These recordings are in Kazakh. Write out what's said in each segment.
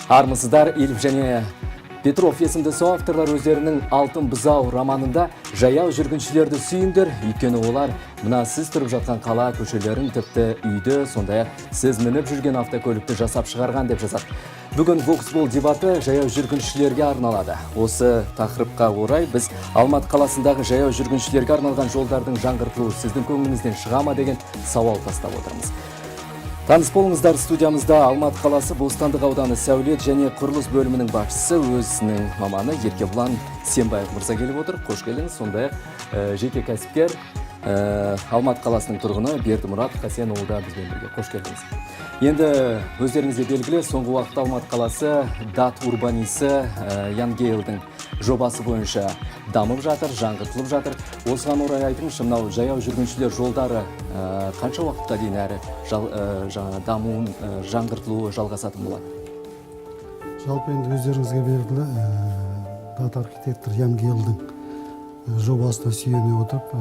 Армысыздар! Ильф және Петров есімді соавторлар өздерінің «Алтын бұзау» романында «Жаяу жүргіншілерді сүйіңдер, өйткені олар мына сіз тұрып жатқан қала көшелерін, тіпті үйді, сондай-ақ сіз мініп жүрген автокөлікті жасап шығарған» деп жазады. Бүгін Воксбол дебаты жаяу жүргіншілерге арналады. Осы тақырыпқа орай біз Алматы қаласындағы жаяу жүргіншілерге арналған жолдардың жаңғыртылуы сіздің көңіліңізден шыға ма деген сауал тастап отырмыз. Таныс болыңыздар: студиямызда Алматы қаласы, Бостандық ауданы сәулет және құрылыс бөлімінің басшысы, өзінің маманы Еркебұлан Сембаев мырза келіп отыр. Қош келдіңіз! Сондай-ақ жеке кәсіпкер, Алматы қаласының тұрғыны Бердімұрат Хасенұлы да бізбен бірге. Қош келдіңіз! Енді өздеріңізге белгілі, соңғы уақытта Алматы қаласы дат урбанисі Ян Гейлдің жобасы бойынша дамып жатыр, жаңғыртылып жатыр. Осыған орай айтыңызшы, мынау жаяу жүргіншілер жолдары қанша уақытқа дейін әрі жаңа дамуын, жаңғыртылуы жалғасатын болады? Жалпы, енді өздеріңізге белгілі, дат архитектор Ян Гейлдің жобасына сүйене отырып,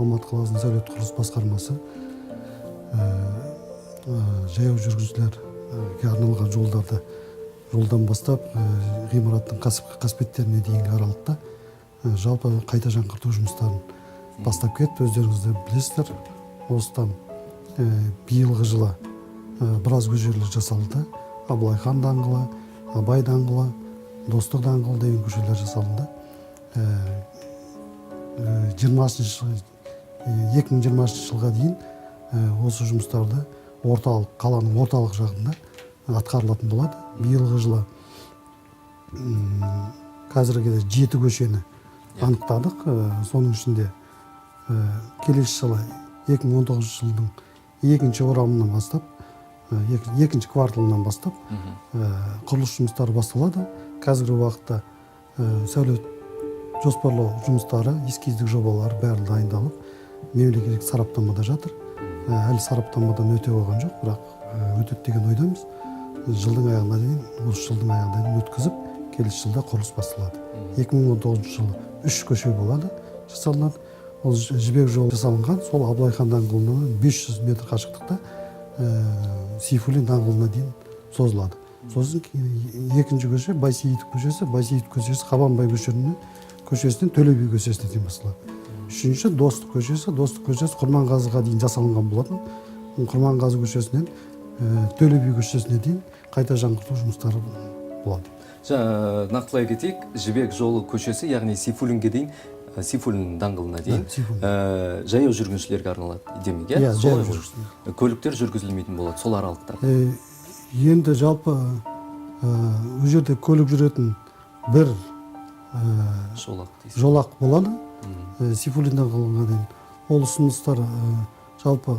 Алматы қаласының сәулет құрылыс басқармасы жаяу жүргіншілерге арналған жолдарды жолдан бастап ғимараттың қасбеттеріне дейінгі аралықта жалпы қайта жаңғырту жұмыстарын бастап кетті. Өздеріңіз де білесіздер, осыдан биылғы жылы біраз көшелер жасалды: Абылай хан даңғылы, Абай даңғылы, Достық даңғылы деген көшелер жасалынды. Жиырмасыншы, 2020 жылға дейін осы жұмыстарды орталық, қаланың орталық жағында атқарылатын болады. Биылғы жылы қазіргі кезде жеті көшені анықтадық. Соның ішінде келесі жылы, 2019 жылдың екінші орамынан бастап, екінші кварталынан бастап құрылыс жұмыстары басталады. Қазіргі уақытта сәулет жоспарлау жұмыстары, эскиздік жобалар бәрі дайындалып, мемлекеттік сараптамада жатыр. Әлі сараптамадан өте қойған жоқ, бірақ өтеді деген ойдамыз. Жылдың аяғына дейін, осы жылдың аяғына дейін өткізіп, келесі жылда құрылыс басталады. 2019 жылы үш көше болады, жасалынады. Ол Жібек жолы жасалынған, сол Абылай хан даңғылынан 500 метр қашықтықта Сейфуллин даңғылына дейін созылады. Сосын екінші көше — Байсейітов көшесі. Байсейітов көшесі Қабанбай көшесінен Төле би көшесіне дейін басталады. Үшінші — Достық көшесі. Достық көшесі Құрманғазыға дейін жасалынған болатын. Құрманғазы көшесінен Төле би көшесіне дейін қайта жаңғырту жұмыстары болады. Жаңа нақтылай кетейік: Жібек жолы көшесі, яғни Сейфуллинге дейін, Сейфуллин даңғылына дейін Да, Сейфуллин. Жаяу жүргіншілерге арналады демек, иә? Иә, Солай жаяу ғой? жүргіншілер. Көліктер жүргізілмейтін болады сол аралықта? Енді жалпы ол жерде көлік жүретін бір жолақ дейсіз. Жолақ болады Сейфуллин даңғылына дейін. Ол ұсыныстар жалпы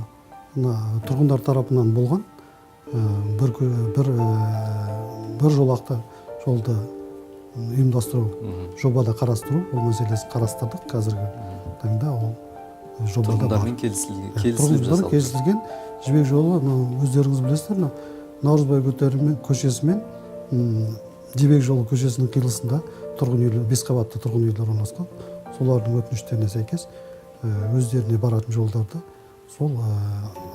мына тұрғындар тарапынан болған. Бір жолақты жолды ұйымдастыру, жобада қарастыру, ол мәселесін қарастырдық. Қазіргі таңда ол жобада бар. Тұрғындармен Иә, келісіліп тұрғындар жасалды. Келісілген. Жібек жолы, мынау өздеріңіз білесіздер, мына Наурызбай көшесі мен Жібек жолы көшесінің қиылысында тұрғын үйлер, бес қабатты тұрғын үйлер орналасқан. Солардың өтініштеріне сәйкес өздеріне баратын жолдарды сол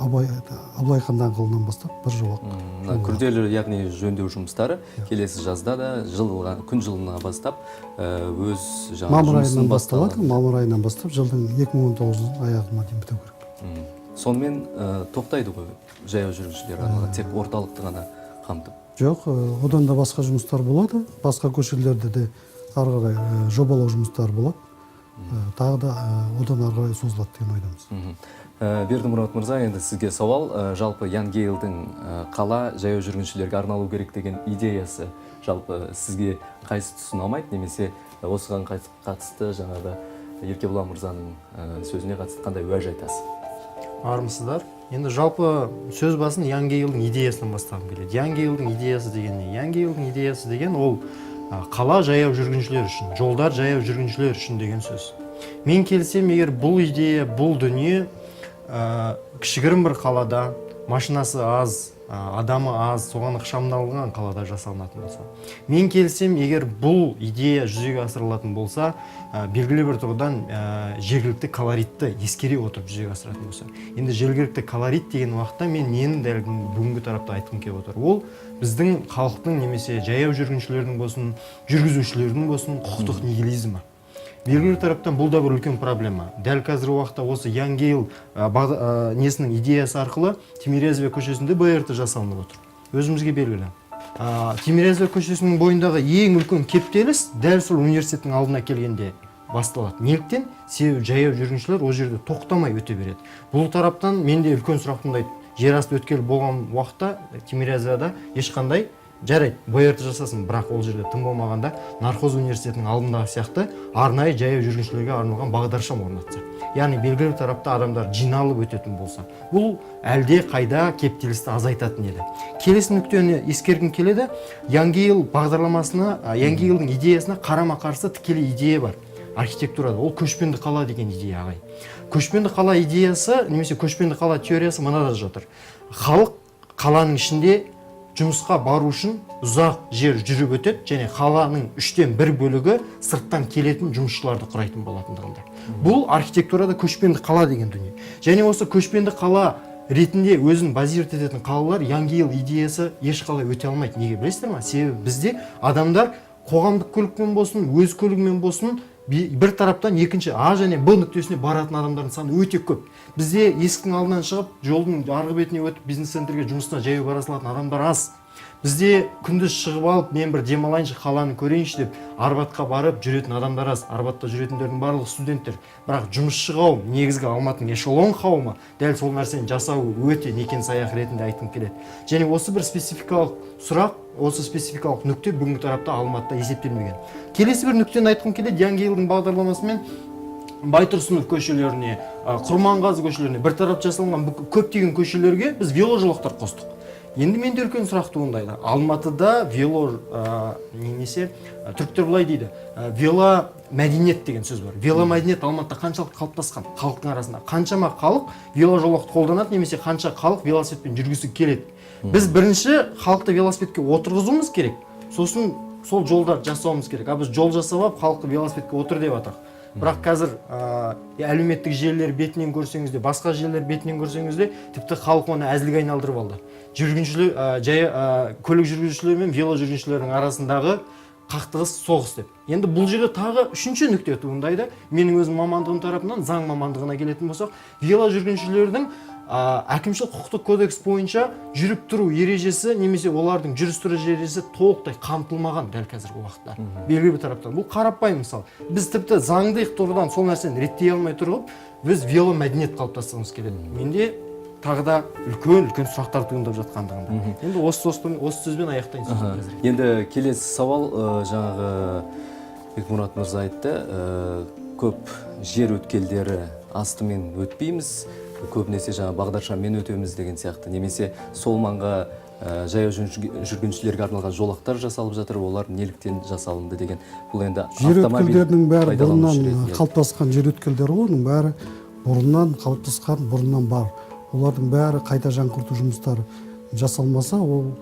Абылай хан даңғылынан бастап бір жолақ Мына күрделі, яғни жөндеу жұмыстары келесі жазда да жылға, күн жылына бастап өз жаңағы мамыр жұмысын айынан басталады. басталады. Мамыр айынан бастап, жылдың 2019 аяғына дейін біту керек. Сонымен тоқтайды ғой жаяу жүргіншілер арналған, тек орталықты ғана қамтып? Жоқ, одан да басқа жұмыстар болады. Басқа көшелерде де ары қарай жобалау жұмыстары болады. Тағы да одан ары қарай созылады деген ойдамыз. Бердімұрат мырза, енді сізге сауал. Жалпы Ян Гейлдің қала жаяу жүргіншілерге арналу керек деген идеясы жалпы сізге қайсы тұсы ұнамайды немесе осыған қатысты жаңағы Еркебұлан мырзаның сөзіне қатысты қандай уәж айтасыз? Армысыздар! Енді жалпы сөз басын Ян Гейлдің идеясынан бастағым келеді. Ян Гейлдің идеясы деген не? Ян Гейлдің идеясы деген ол қала жаяу жүргіншілер үшін, жолдар жаяу жүргіншілер үшін деген сөз. Мен келісемін, егер бұл идея, бұл дүние кішігірім бір қалада машинасы аз адамы аз, соған ықшамдалған қалада жасалынатын болса. Мен келісемін, егер бұл идея жүзеге асырылатын болса, белгілі бір тұрғыдан жергілікті колоритті ескере отырып жүзеге асыратын болса. Енді жергілікті колорит деген уақытта мен нені дәл бүгінгі тарапта айтқым келіп отыр? Ол біздің халықтың немесе жаяу жүргіншілердің болсын, жүргізушілердің болсын құқықтық нигилизмі. Белгілі тараптан бұл да бір үлкен проблема. Дәл қазіргі уақытта осы Ян Гейл несінің идеясы арқылы Тимирязева көшесінде БРТ жасалынып отыр. Өзімізге белгілі. Тимирязева көшесінің бойындағы ең үлкен кептеліс дәл сол университеттің алдына келгенде басталады. Неліктен? Себебі жаяу жүргіншілер ол жерде тоқтамай өте береді. Бұл тараптан менде үлкен сұрақ туындайды. Жер асты өткел болған уақытта Тимирязевада ешқандай, жарайды, БРТ жасасын, бірақ ол жерде тым болмағанда Нархоз университетінің алдындағы сияқты арнайы жаяу жүргіншілерге арналған бағдаршам орнатса, яғни белгілі бір тарапта адамдар жиналып өтетін болса, бұл әлде қайда кептелісті азайтатын еді. Келесі нүктені ескергім келеді. Ян Гейл бағдарламасына, Ян Гейлдің идеясына қарама қарсы тікелей идея бар архитектурада. Ол көшпенді қала деген идея, ағай. Көшпенді қала идеясы немесе көшпенді қала теориясы мынада жатыр. Халық қаланың ішінде жұмысқа бару үшін ұзақ жер жүріп өтеді және қаланың 1/3 бөлігі сырттан келетін жұмысшыларды құрайтын болатындығында. Бұл архитектурада көшпенді қала деген дүние. Және осы көшпенді қала ретінде өзін базировать ететін қалалар Ян Гейл идеясы ешқалай өте алмайды. Неге білесіздер ма? Себебі бізде адамдар қоғамдық көлікпен болсын, өз көлігімен болсын, бір тараптан екінші А және Б нүктесіне баратын адамдардың саны өте көп. Бізде есіктің алдынан шығып, жолдың арғы бетіне өтіп, бизнес центрге жұмысына жаяу бара салатын адамдар аз. Бізде күндіз шығып алып, мен бір демалайыншы, қаланы көрейінші деп Арбатқа барып жүретін адамдар аз. Арбатта жүретіндердің барлығы студенттер, бірақ жұмысшы қауым, негізгі Алматының эшелон қауымы дәл сол нәрсені жасау өте некен саяқ ретінде айтқым келеді. Және осы бір спецификалық сұрақ, осы спецификалық нүкте бүгінгі тарапта Алматыда есептелмеген. Келесі бір нүктені айтқым келеді. Ян Гейлдің бағдарламасымен Байтұрсынов көшелеріне, Құрманғазы көшелеріне, бір тарап жасалған көптеген көшелерге біз веложолақтар қостық. Енді менде үлкен сұрақ туындайды. Алматыда вело немесе түріктер былай дейді, вело мәдениет деген сөз бар. Вело мәдениет Алматыда қаншалықты қалыптасқан? Халықтың арасында қаншама халық веложолақты қолданады немесе қанша халық велосипедпен жүргісі келеді? Біз бірінші халықты велосипедке отырғызуымыз керек, сосын сол жолдар жасауымыз керек. А біз жол жасап алып, халықты велосипедке отыр деп жатырмық. Бірақ қазір әлеуметтік желілер бетінен көрсеңіз де, басқа желілер бетінен көрсеңіз де, тіпті халық оны әзілге айналдырып алды. Жүргіншілер, жай көлік жүргізушілер мен вело жүргіншілердің арасындағы қақтығыс, соғыс деп. Енді бұл жерде тағы үшінші нүкте туындайды. Менің өзім мамандығым тарапынан, заң мамандығына келетін болсақ, вело жүргіншілердің әкімшілік құқықтық кодекс бойынша жүріп тұру ережесі немесе олардың жүріс тұру ережесі толықтай қамтылмаған дәл қазіргі уақытта. Белгілі бір тараптан бұл қарапайым мысал. Біз тіпті заңды тұрғыдан сол нәрсені реттей алмай тұрып, біз вело мәдениет қалыптастырғымыз келеді. Менде тағы да үлкен үлкен сұрақтар туындап жатқандығында. Енді осы сөзбен аяқтайын сөзімді қазір. Енді келесі сауал, жаңағы Бекмұрат мырза айтты, көп жер өткелдері астымен өтпейміз, көбінесе жаңа бағдаршаммен өтеміз деген сияқты, немесе сол маңға жаяу жүргіншілерге арналған жолақтар жасалып жатыр, олар неліктен жасалынды деген. Бұл енді Жер автомобиль өткелдерінің бәрі пайдаланушы бұрыннан ретінде. қалыптасқан жер өткелдері ғой. Оның бәрі бұрыннан қалыптасқан, бұрыннан бар. Олардың бәрі қайта жаңғырту жұмыстары жасалмаса, ол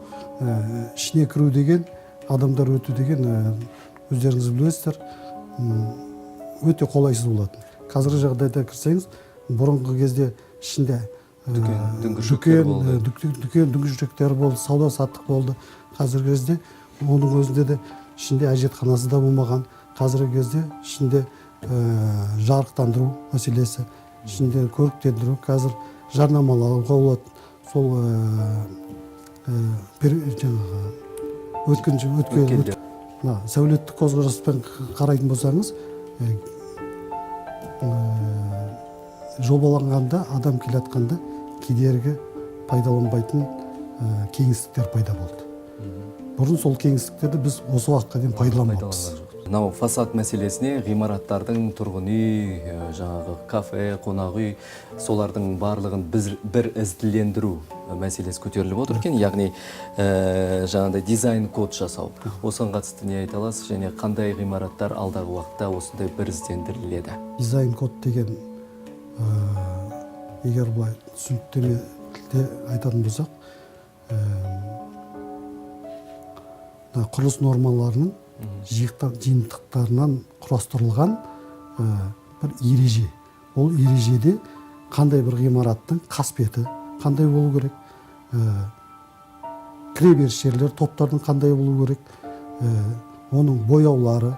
ішіне кіру деген, адамдар өту деген, өздеріңіз білесіздер, өте қолайсыз болатын. Қазіргі жағдайда кірсеңіз, бұрынғы кезде ішінде Дүкен, дүңгіршектер дүкен, болды. Дүкен, дүңгіршектер болды, сауда саттық болды. Қазіргі кезде оның өзінде де ішінде әжетханасы да болмаған. Қазіргі кезде ішінде жарықтандыру мәселесі, ішінде көріктендіру, қазір жарнамалауға болады. Сол жаңағы өткінші өткен Өткелдер. Мына сәулеттік көзқараспен қарайтын болсаңыз, жобаланғанда адам келе жатқанда кедергі пайдаланбайтын кеңістіктер пайда болды. Бұрын сол кеңістіктерді біз осы уақытқа дейін пайдаланбаппыз. Пайдаланған жоқ. Мынау фасад мәселесіне, ғимараттардың, тұрғын үй, жаңағы кафе, қонақ үй, солардың барлығын біз бір ізділендіру мәселесі көтеріліп отыр екен, яғни жаңағыдай дизайн код жасау. Осыған қатысты не айта аласыз және қандай ғимараттар алдағы уақытта осындай бір іздендіріледі? Дизайн код деген, егер былай түсініктеме тілде айтатын болсақ, Мына құрылыс нормаларының жиынтықтарынан құрастырылған бір ереже. Ол ережеде қандай бір ғимараттың қасбеті қандай болу керек, кіреберіс жерлер, топтардың қандай болу керек, оның бояулары,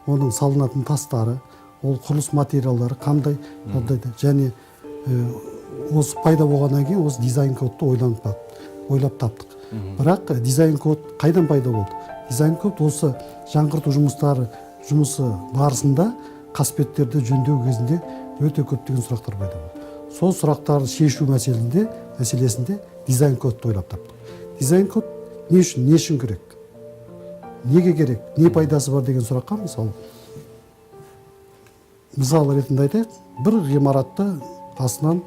оның салынатын тастары, ол құрылыс материалдары қандай жағдайда. Және осы пайда болғаннан кейін осы дизайн кодты ойлап таптық. Бірақ дизайн код қайдан пайда болды? Дизайн код осы жаңғырту жұмысы барысында қасбеттерді жөндеу кезінде өте көптеген сұрақтар пайда болды. Сол сұрақтарды шешу мәселесінде дизайн кодты ойлап таптық. Дизайн код не үшін керек, неге керек, не пайдасы бар деген сұраққа мысал ретінде айтайық: бір ғимаратты астынан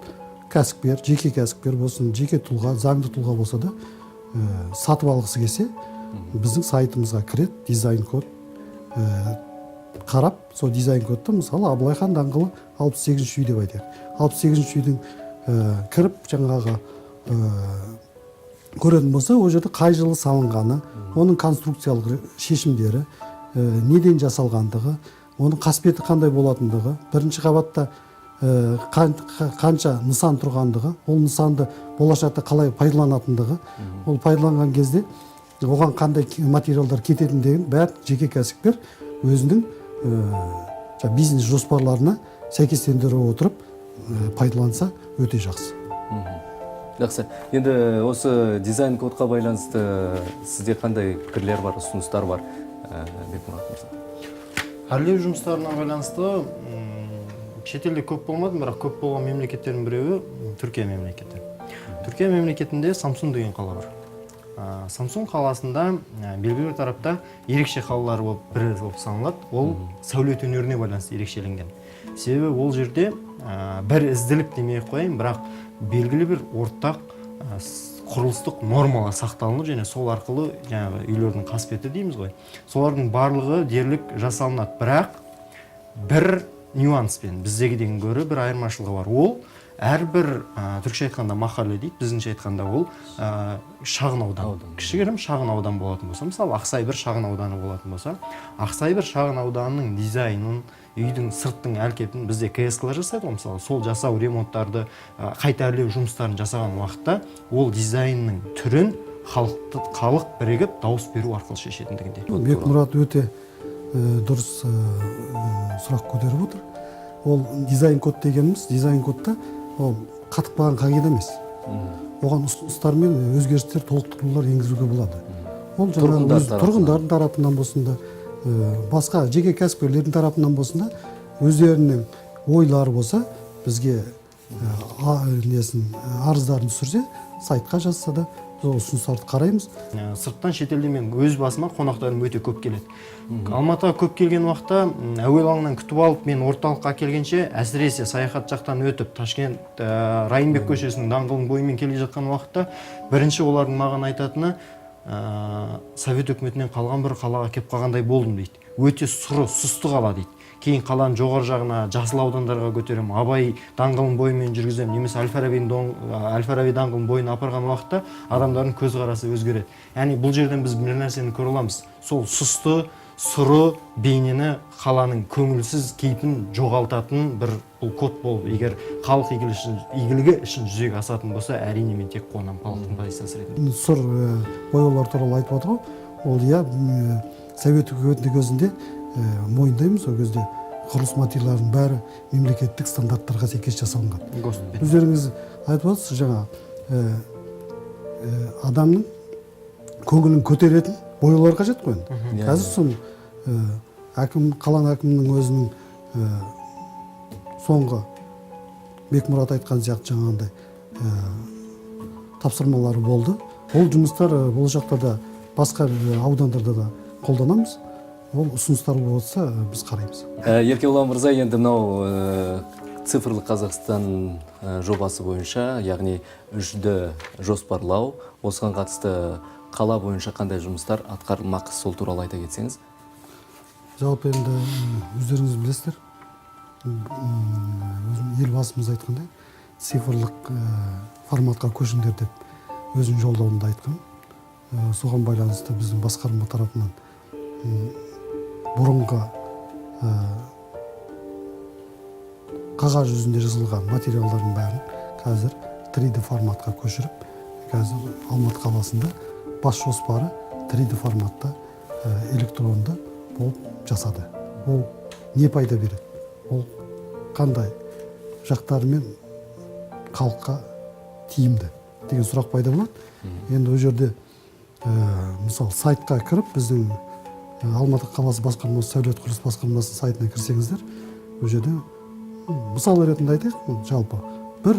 кәсіпкер, жеке кәсіпкер болсын, жеке тұлға, заңды тұлға болса да, сатып алғысы келсе, біздің сайтымызға кіреді, дизайн код қарап, сол дизайн кодты, мысалы, Абылай хан даңғылы 68-үй деп айтайық, 68-үйдің кіріп, жаңағы көретін болса, ол жерде қай жылы салынғаны, оның конструкциялық шешімдері, неден жасалғандығы, оның қасбеті қандай болатындығы, бірінші қабатта қанша нысан тұрғандығы, ол нысанды болашақта қалай пайдаланатындығы, ол пайдаланған кезде оған қандай материалдар кететіндігін бәрін жеке кәсіпкер өзінің жаңа бизнес жоспарларына сәйкестендіре отырып пайдаланса, өте жақсы. Жақсы. Енді осы дизайн кодқа байланысты сізде қандай пікірлер бар, ұсыныстар бар, Бекмұрат мырза? Әрлеу жұмыстарына байланысты шетелде көп болмадым, бірақ көп болған мемлекеттердің біреуі Түркия мемлекеті. Түркия мемлекетінде Самсун деген қала бар. Самсун қаласында белгілі бір тарапта ерекше қалалар болып, бірі болып саналады. Ол сәулет өнеріне байланысты ерекшеленген. Себебі ол жерде бір ізділік демей ақ қояйын, бірақ белгілі бір ортақ құрылыстық нормалар сақталынып және сол арқылы жаңағы үйлердің қасбеті дейміз ғой, солардың барлығы дерлік жасалынады. Бірақ бір нюанспен, біздегіден гөрі бір айырмашылығы бар. Ол әрбір түркше айтқанда махалле дейді, біздіңше айтқанда ол шағын аудан. Аудан. Кішігірім шағын аудан болатын болса, мысалы, Ақсай бір шағын ауданы болатын болса, Ақсай бір шағын ауданының дизайнын, үйдің сырттың әлпетін бізде КСК жасайды ғой, мысалы, сол жасау, ремонттарды, қайта әрлеу жұмыстарын жасаған уақытта ол дизайнның түрін халық бірігіп дауыс беру арқылы шешетіндігінде. Бекмұрат өте дұрыс сұрақ көтеріп отыр. Ол дизайн код дегеніміз, дизайн кодта ол қатып қалған қағида емес, оған ұсыныстар мен өзгерістер, толықтырулар енгізуге болады. Ол жаңағы Тұрғындар тарапынан. Тұрғындардың тарапынан болсын да, басқа жеке кәсіпкерлердің тарапынан болсын да, өздерінің ойлары болса, бізге несін, арыздарын түсірсе, сайтқа жазса да, біз ол ұсыныстарды қараймыз. Сырттан, шетелден мен өз басыма қонақтарым өте көп келеді. Алматыға көп келген уақытта әуе алаңынан күтіп алып, мен орталыққа келгенше, әсіресе саяхат жақтан өтіп, Ташкент Райымбек көшесінің даңғылының бойымен келе жатқан уақытта бірінші олардың маған айтатыны: «Совет өкіметінен қалған бір қалаға келіп қалғандай болдым», – дейді. «Өте сұры, сұсты қала», – дейді. Кейін қаланың жоғары жағына, жасыл аудандарға көтеремін, Абай даңғылының бойымен жүргіземін немесе Әл Фараби даңғылының бойына апарған уақытта адамдардың көзқарасы өзгереді. Яғни бұл жерден біз бір нәрсені көре аламыз: сол сұсты, сұры бейнені, қаланың көңілсіз кейпін жоғалтатын бір бұл код болып, егер халық игілігі үшін жүзеге асатын болса, әрине, мен тек қуанамын халықтың позициясы ретінде. Сұр бояулар туралы айтып отыр ғой. Ол, иә, совет үкіметінің кезінде, мойындаймыз, ол кезде құрылыс материалдарының бәрі мемлекеттік стандарттарға сәйкес жасалынған. ГОСТпен. Өздеріңіз айтып отырсыз, жаңа адамның көңілін көтеретін бояулар қажет қой енді. Қазір соны әкім, қаланың әкімінің өзінің соңғы Бекмұрат айтқан сияқты жаңағындай тапсырмалары болды. Ол жұмыстар болашақта да басқа аудандарда да қолданамыз. Ол ұсыныстар болса, біз қараймыз. Еркебұлан мырза, енді мынау цифрлық Қазақстан жобасы бойынша, яғни 3D жоспарлау, осыған қатысты қала бойынша қандай жұмыстар атқарылмақ, сол туралы айта кетсеңіз. Жалпы енді өздеріңіз білесіздер, өзім елбасымыз айтқандай, цифрлық форматқа көшіңдер деп өзінің жолдауында айтқан. Соған байланысты біздің басқарма тарапынан бұрынғы қағаз жүзінде жазылған материалдардың бәрін қазір 3D форматқа көшіріп, қазір Алматы қаласында бас жоспары 3D форматта электронды болып жасады. Ол не пайда береді, ол қандай жақтарымен халыққа тиімді деген сұрақ пайда болады. Енді ол жерде, мысалы, сайтқа кіріп, біздің Алматы қаласы басқармасы сәулет құрылыс басқармасының сайтына кірсеңіздер, ол жерде, мысал ретінде айтайық, жалпы бір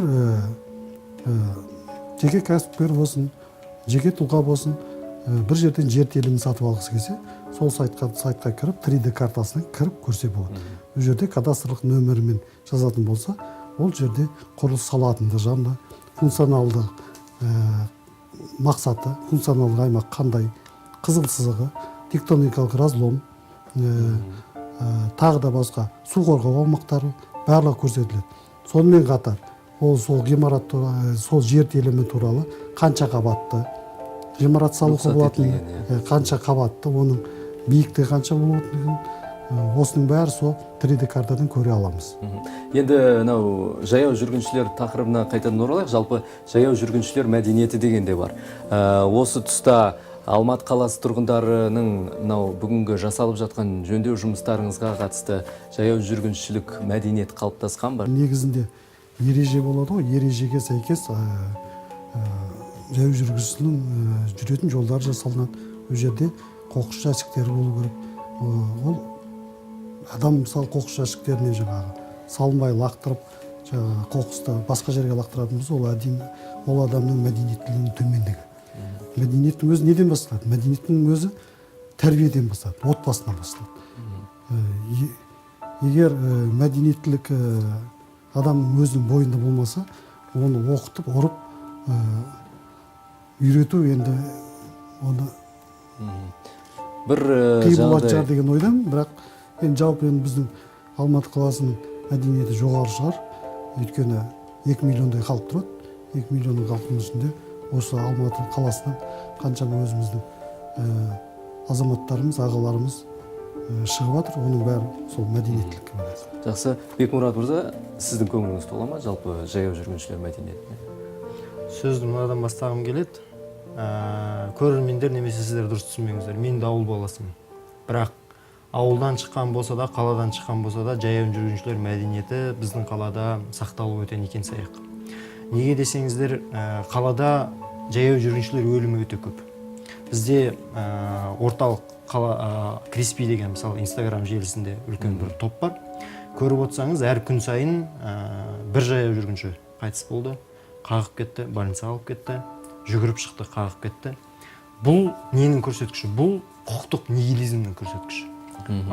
жеке кәсіпкер болсын, жеке тұлға болсын, бір жерден жер телімін сатып алғысы келсе, сол сайтқа кіріп, 3D картасына кіріп көрсе болады. Ол жерде кадастрлық нөмірімен жазатын болса, ол жерде құрылыс салатынды жанында функционалды мақсаты, функционалдық аймақ қандай, қызыл сызығы, тектоникалық разлом, тағы да басқа су қорғау аумақтары барлығы көрсетіледі. Сонымен қатар ол сол ғимарат, сол жер телімі туралы қанша қабатты ғимарат салуға Рұқсат болатынын, етілген, иә. Қанша қабатты, оның биіктігі қанша болатынын, осының бәрі сол 3D картадан көре аламыз. Енді мынау жаяу жүргіншілер тақырыбына қайтадан оралайық. Жалпы жаяу жүргіншілер мәдениеті деген де бар. Осы тұста Алматы қаласы тұрғындарының мынау бүгінгі жасалып жатқан жөндеу жұмыстарыңызға қатысты жаяу жүргіншілік мәдениет қалыптасқан ба? Негізінде ереже болады ғой, ережеге сәйкес жаяу жүргіншінің жүретін жолдар жасалынады. Ол жерде қоқыс жәшіктері болу керек. Ол адам, мысалы, қоқыс жәшіктеріне жаңағы салынбай лақтырып, жаңағы қоқысты басқа жерге лақтыратын болса, ол әдейі, ол адамның мәдениеттілігінің төмендігі. Мәдениеттің өзі неден басталады? Мәдениеттің өзі тәрбиеден басталады, отбасынан басталады. Егер мәдениеттілік адамның өзінің бойында болмаса, оны оқытып, ұрып, үйрету енді оны бір қиын болатын жаңағыдай шығар деген ойдамын. Бірақ енді жалпы енді біздің Алматы қаласының мәдениеті жоғары шығар, өйткені 2 миллиондай халық тұрады. 2 миллионның халықтың ішінде осы Алматы қаласынан қаншама өзіміздің азаматтарымыз, ағаларымыз шығып жатыр. Оның бәрі сол мәдениеттілікке байланысты. Жақсы. Бекмұрат мырза, сіздің көңіліңіз тола ма жалпы жаяу жүргіншілер мәдениетіне? Сөзді мынадан бастағым келеді. Көрермендер немесе сіздер дұрыс түсінбеңіздер, мен де ауыл баласымын. Бірақ ауылдан шыққан болса да, қаладан шыққан болса да, жаяу жүргіншілер мәдениеті біздің қалада сақталып өте некен саяқ. Неге десеңіздер, қалада жаяу жүргіншілер өлімі өте көп. Бізде орталық қала, Креспи деген, мысалы, Инстаграм желісінде үлкен бір топ бар. Көріп отырсаңыз, әр күн сайын бір жаяу жүргінші қайтыс болды, қағып кетті, больницаға алып кетті, жүгіріп шықты, қағып кетті. Бұл ненің көрсеткіші? Бұл құқықтық нигилизмнің көрсеткіші.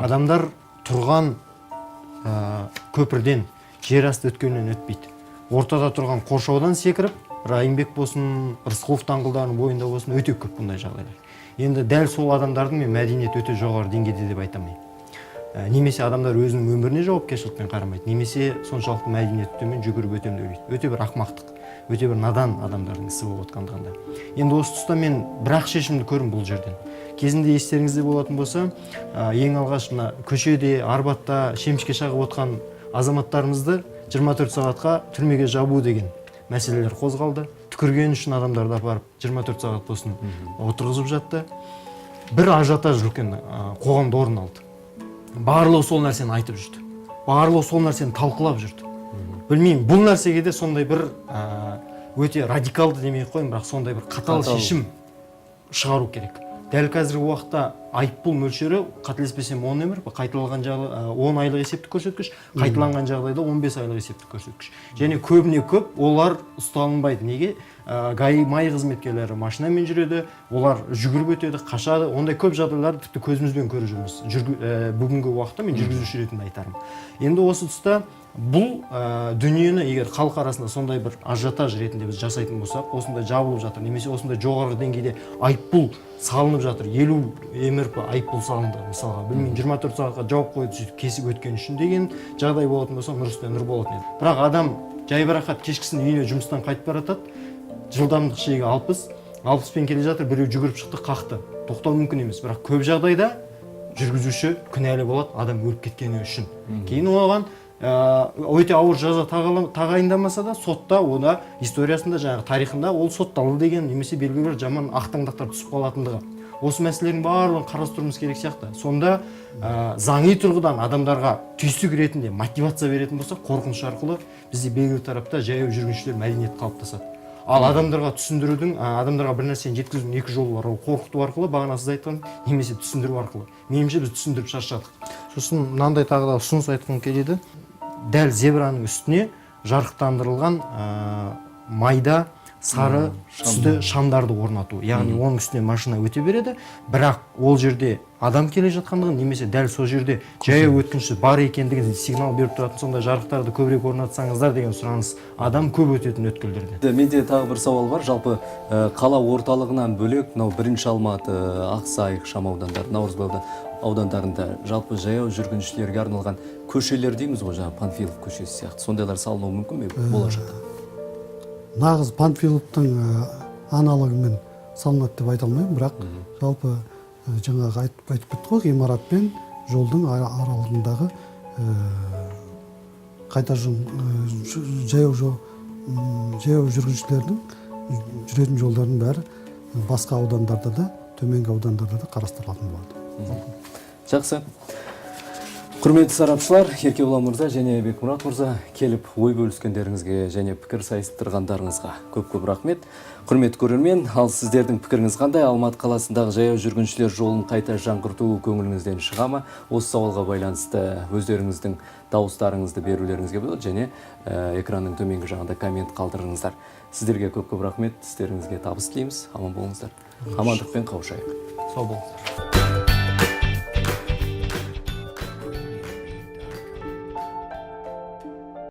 Адамдар тұрған көпірден, жер асты өткелінен өтпейді, ортада тұрған қоршаудан секіріп, Райымбек болсын, Рысқұлов даңғылдарының бойында болсын, өте көп бұндай жағдайлар. Енді дәл сол адамдардың мен мәдениеті өте жоғары деңгейде деп айта алмаймын. Немесе адамдар өзінің өміріне жауапкершілікпен қарамайды, немесе соншалықты мәдениеті төмен, жүгіріп өтемін деп ойлайды. Өте бір ақымақтық, өте бір надан адамдардың ісі болып отқандығында. Енді осы тұста мен бір ақ шешімді көрдім бұл жерден. Кезінде, естеріңізде болатын болса, ең алғаш мына көшеде, Арбатта шемішке шағып отқан азаматтарымызды 24 сағатқа түрмеге жабу деген мәселелер қозғалды. Түкірген үшін адамдарды апарып 24 сағат болсын отырғызып жатты. Бір ажиотаж үлкен қоғамда орын алды. Барлығы сол нәрсені айтып жүрді, барлығы сол нәрсені талқылап жүрді. Білмеймін, бұл нәрсеге де сондай бір өте радикалды демей ақ қояйын, бірақ сондай бір қатал Қатал. шешім шығару керек. Дәл қазіргі уақытта айыппұл мөлшері, қателеспесем, 10 МРП, қайталанған жағдай 10 айлық есептік көрсеткіш, қайталанған жағдайда 15 айлық есептік көрсеткіш. Және көбіне көп олар ұсталынбайды. Неге? ГАИ, МАИ қызметкерлері машинамен жүреді, олар жүгіріп өтеді, қашады. Ондай көп жағдайларды тіпті көзімізбен көріп жүрміз. Бүгінгі уақытта мен жүргізуші ретінде айтарым, енді осы тұста бұл дүниені егер халық арасында сондай бір ажиотаж ретінде біз жасайтын болсақ, осындай жабылып жатыр немесе осындай жоғарғы деңгейде айыппұл салынып жатыр, 50 МРП айыппұл салынды мысалға, білмеймін, 24 сағатқа жауып қойды сөйтіп кесіп өткен үшін деген жағдай болатын болса, нұр үстіне нұр болатын еді. Бірақ адам жайбарақат кешкісін үйіне жұмыстан қайтып бара жатады, жылдамдық шегі 60. 60-пен келе жатыр, біреу жүгіріп шықты, қақты, тоқтау мүмкін емес. Бірақ көп жағдайда жүргізуші кінәлі болады адам өліп кеткені үшін. Кейін оған өте ауыр жаза тағайындамаса да, сотта онда историясында, жаңағы тарихында ол сотталды деген немесе белгілі бір жаман ақтаңдақтар түсіп қалатындығы. Осы мәселелердің барлығын қарастыруымыз керек сияқты. Сонда заңи тұрғыдан адамдарға түйсік ретінде мотивация беретін болсақ, қорқыныш арқылы, бізде белгілі тарапта жаяу жүргіншілер мәдениеті қалыптасады. Ал адамдарға түсіндірудің, адамдарға бір нәрсені жеткізудің екі жолы бар: ол қорқыту арқылы, бағана сіз айтқан, немесе түсіндіру арқылы. Меніңше, біз түсіндіріп шаршадық. Сосын мынандай тағы да ұсыныс айтқым келеді: дәл зебраның үстіне жарықтандырылған майда сары түсті шамдарды орнату. Яғни оның үстіне машина өте береді, бірақ ол жерде адам келе жатқандығын немесе дәл сол жерде жаяу өткінші бар екендігін сигнал беріп тұратын сондай жарықтарды көбірек орнатсаңыздар деген сұраныс, адам көп өтетін өткелдерде. Менде тағы бір сауал бар. Жалпы қала орталығынан бөлек, мынау бірінші Алматы, Ақсай ықшам аудандары, Наурызбай аудандарында жалпы жаяу жүргіншілерге арналған көшелер дейміз ғой, жаңағы Панфилов көшесі сияқты, сондайлар салынуы мүмкін бе болашақта? Нағыз Панфиловтың аналогымен салынады деп айта алмаймын, бірақ жалпы жаңағы айтып кеттік қой, ғимарат пен жолдың аралығындағы қайта жаяу жүргіншілердің жүретін жолдардың бәрі басқа аудандарда да, төменгі аудандарда да қарастырылатын болады. Жақсы. Құрметті сарапшылар, Еркебұлан мырза және Бекмұрат мырза, келіп ой бөліскендеріңізге және пікір сайыстырғандарыңызға көп көп рахмет. Құрметті көрермен, ал сіздердің пікіріңіз қандай? Алматы қаласындағы жаяу жүргіншілер жолын қайта жаңғырту көңіліңізден шыға ма? Осы сауалға байланысты өздеріңіздің дауыстарыңызды берулеріңізге болады және экранның төменгі жағында коммент қалдырыңыздар. Сіздерге көп көп рахмет, істеріңізге табыс тілейміз. Аман болыңыздар. Амандықпен қауышайық. Сау болыңыздар.